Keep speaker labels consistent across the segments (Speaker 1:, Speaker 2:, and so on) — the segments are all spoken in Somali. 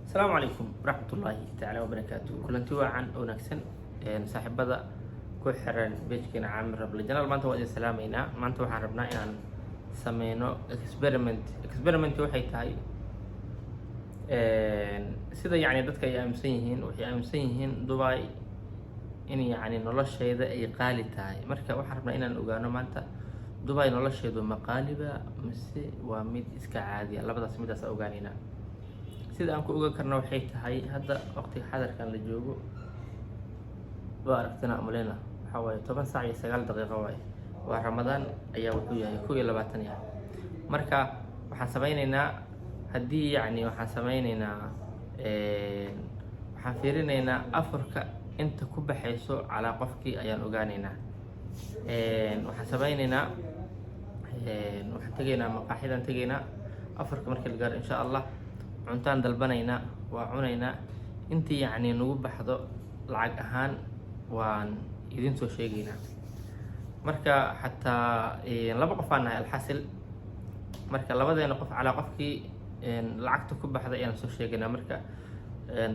Speaker 1: Asalaamu calaykum waraxmatullaahi tacaala wabarakaatu. Kulanti waacan oo wanaagsan, saaxiibada ku xiran page-keena Caamir Rable Channel. Maanta waa idin salaameynaa. Maanta waxaan rabnaa inaan sameyno experiment. Experiment waxay tahay sida yacni dadka ay aaminsan yihiin, waxay aaminsan yihiin Dubai in yacni nolosheeda ay qaali tahay. Marka waxaan rabnaa inaan ogaano maanta Dubai nolosheedu ma qaaliba mise waa mid iska caadiya. Labadaas midaas ogaaneynaa. Sida aan ku ogaan karna waxay tahay, hadda waqtiga xadarkan la joogo waa aragtina maleyna, waxaa waaye 10 saac iyo 9 daqiiqo waaye. Waa Ramadaan ayaa wuxuu yahay 21 yahay. Marka waxaan sameyneynaa, haddii yacni waxaan sameyneynaa, waxaan fiirineynaa afurka inta ku baxayso calaa qofkii ayaan ogaaneynaa. Waxaan sameyneynaa, waxaan tegaynaa maqaaxidaan tegaynaa afurka markii la gaaro, insha Allah. Cuntaan dalbanaynaa, waa cunaynaa. Intii yacni nagu baxdo lacag ahaan waan idin soo sheegaynaa. Marka xataa laba qof aan nahay alxasil. Marka labadeena qof calaa qofkii lacagta ku baxda ayaan soo sheegaynaa. Marka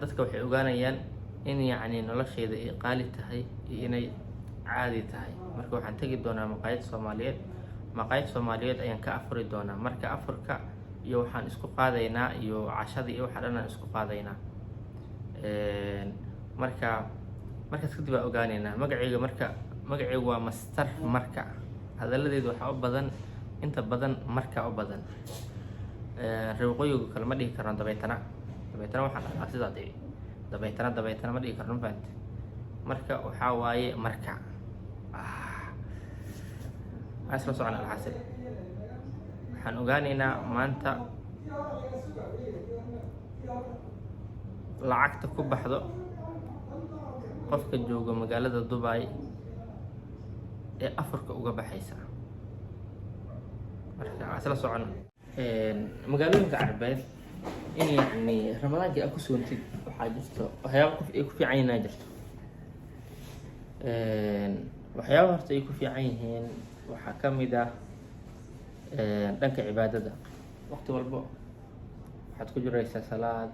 Speaker 1: dadka waxay ogaanayaan in yacni nolosheeda ay qaali tahay iyo inay caadi tahay. Marka waxaan tegi doonaa maqaayad Soomaaliyeed. Maqaayad Soomaaliyeed ayaan ka afuri doonaa. Marka afurka iyo waxaan isku qaadaynaa iyo cashada iyo waxa dhan aan isku qaadaynaa. Marka markaas kadib aan ogaaneynaa. Magacayga, marka magacaygu waa Master. Marka hadalladeedu waxaa u badan, inta badan marka u badan. Reer waqooyiga kale ma dhihi karno dabaytana. Dabaytana waxaan dhahnaa sidaa dee dabaytana, dabaytana ma dhihi karno, ma fahamte? Marka waxaa waaye, marka aan isla socona. Alxasil waxaan ogaaneynaa maanta lacagta ku baxdo qofka jooga magaalada Dubai ee afurka uga baxaysa. Marka aan isla socono. Magaalooyinka Carbeed in yacni Ramadaankii aad ku soontid, waxaa jirto waxyaaba qof ay ku fiican yihiin aa jirto. Waxyaaba horta ay ku fiican yihiin waxaa ka mid ah dhanka cibaadada. Waqti walbo waxaad ku jiraysaa salaad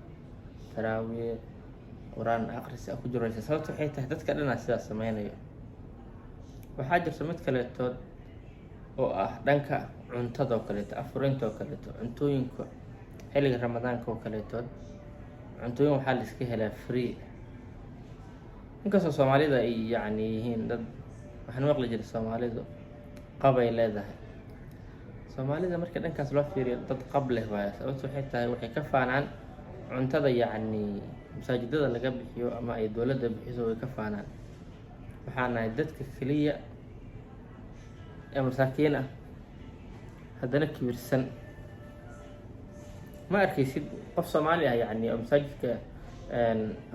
Speaker 1: taraawiix, Qur-aan aqris aad ku jiraysaa. Sababta waxay tahay dadka dhanaa sidaas sameynayo. Waxaa jirta mid kaleetood oo ah dhanka cuntada oo kaleeto, afurinta oo kaleeto. Cuntooyinka xilliga Ramadaanka oo kaleetood, cuntooyin waxaa la iska helaa free. Inkastoo Soomaalida ay yacni yihiin dad, waxaan maqli jiray Soomaalidu qabay leedahay. Soomaalida marka dhankaas loo fiiriyo dad qab leh waayo. Sababta waxay tahay waxay ka faanaan cuntada yacni masaajidada laga bixiyo ama ay dowladda bixiso, way ka faanaan. Waxaa nahay dadka keliya ee masaakiin ah haddana kibirsan. Ma arkaysid qof Soomaali ah yacni oo masaajidka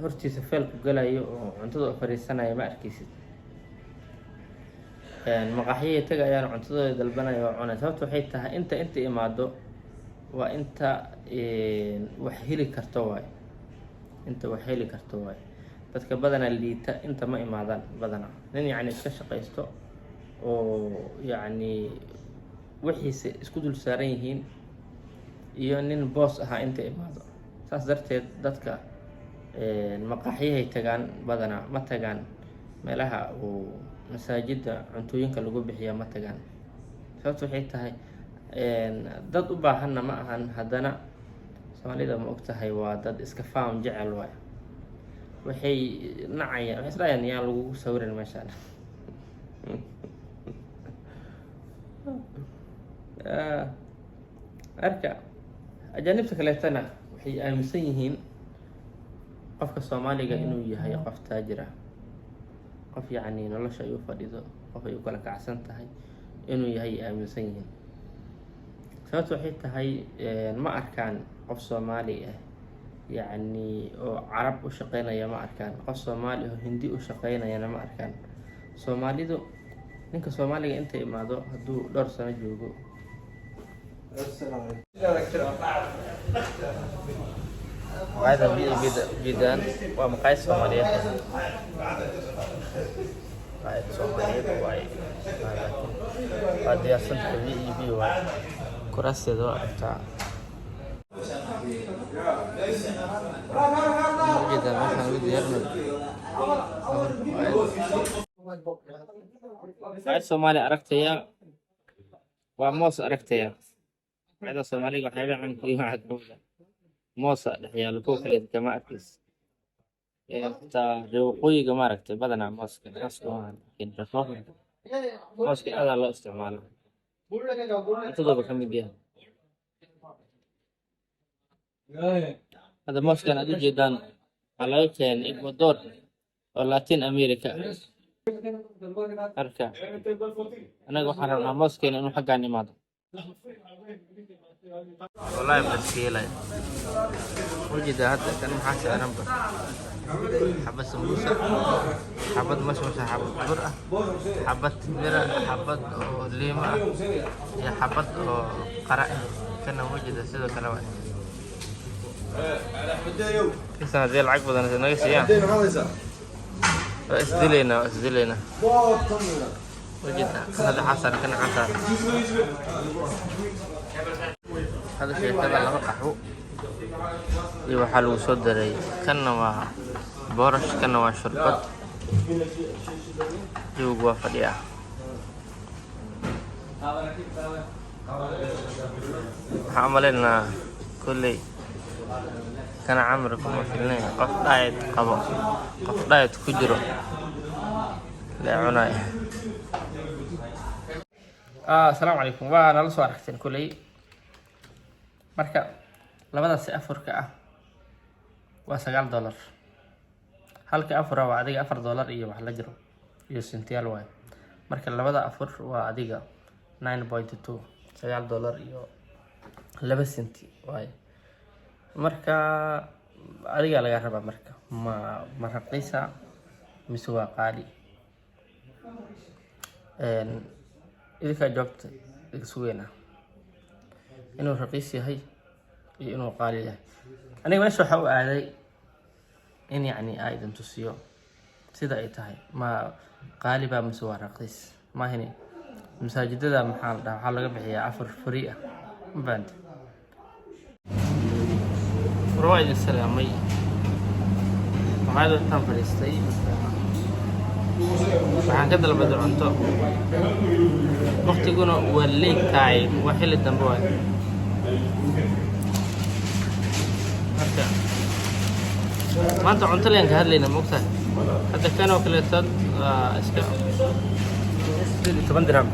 Speaker 1: hortiisa feelku galayo oo cuntada u fariisanaya, ma arkaysid. Maqaaxiyay tagayaan, cuntadooda dalbanaya oo cunay. Sababta waxay tahay inta imaado waa inta wax heli karto waayo, inta wax heli karto waayo. Dadka badanaa liita inta ma imaadaan badanaa. Nin yacni iska shaqaysto oo yacni wixiisa isku dul saaran yihiin iyo nin boos ahaa inta imaado. Saas darteed dadka maqaaxiyahay tagaan badanaa, ma tagaan meelaha uu masaajida cuntooyinka lagu bixiya, ma tagaan. Sababta waxay tahay dad u baahanna ma ahan. Haddana Soomaalida ma ogtahay, waa dad iska faam jecel waay. Waxay nacayaan, waxay isdhahayaan yaan lagugu sawirin meeshaan. Marka ajaanibta kaleetana waxay aaminsan yihiin qofka Soomaaliga inuu yahay qof taajir ah, qof yacni nolosha ay u fadhido, qof ay u kala kacsan tahay inuu yahay ay aaminsan yihiin. Sababta waxay tahay ma arkaan qof Soomaali ah yacni oo Carab u shaqeynaya, ma arkaan qof Soomaali oo Hindi u shaqeynayana, ma arkaan. Soomaalidu, ninka Soomaaliga inta imaado hadduu dhowr sano joogo. Maqaayada ujeedaan waa maqaayad Soomaaliyeed, maqaayad Soomaaliyeed waaye, laakiin waa diyaarsanta VIP waaye. Kuraasteeda waa aragtaa. Ujeedaa meeshaan lagu diyaarinayo. Maqaayad Soomaali aragtaya, waa moos aragtaya. Maqaayada Soomaaliga waxyaabaha caanka iyo waxaa kamid ah moosa dhex yaalo, kuwa kale kama arkaysid. Xitaa reer waqooyiga maaragtay badanaa mooska mooska maahan, laakiin reer koonfurka mooska aad aa loo isticmaalaa, cuntadooda ka mid yahay. Hadda mooskan aad ujeedaan waxaa laga keenay Ecuador oo Latin America. Marka anaga waxaan rabnaa mooskeena inuu xaggaan imaado. Wallaahi ma iska helaya. Ujeedaa hadda kan maxaa saaranba? Xabad sambuusa, xabad mashmasha, xabad bur ah, xabad timira, xabad oo liimo ah iyo xabad oo qara ah. Kana ujeeda sidoo kale waay. Kisan haddii lacag badan naga siiyaan, waa isdilaynaa, waa isdilaynaa. Ujeeda kan hadda waxaa saaran, kana waxaa saaran. Hadda sheekada laba qaxwo iyo waxaa lagu soo daray, kanna waa boorash, kanna waa shurbad. Jawigu waa fadhiyaa. Waxaan u maleynayaa kolley kana camri kuma filnayn qof diet qabo, qof diet ku jiro lee cunayo. Asalaamu calaykum, waa nala soo aragteen kolley. Marka labadaasi afurka ah waa $9. Halka afura waa adiga $4 iyo wax la jiro iyo sentiyaal waaye. Marka labada afur waa adiga 9.2, $9.02 waaye. Marka adigaa laga rabaa, marka ma raqiisa mise waa qaali? Idinkaa jawaabta idinka sugeynaa, inuu raqiis yahay iyo inuu qaali yahay. Aniga meesha waxaa u aaday in yacni aa idin tusiyo sida ay tahay, ma qaali baa mise waa raqiis. Maahine masaajidada maxaa la dhahaa, waxaa laga bixiyaa afar free ah, ma fahante? War waa idin salaamay. Maqaayada intaan fadhiistay waxaan ka dalbaday cunto, waqtiguna waa late time, waa xilli dambe waay. Marka maanta cunto leen ka hadlayna, maogtahay? Hadda kan oo kaleetood waa iska 18 dirham.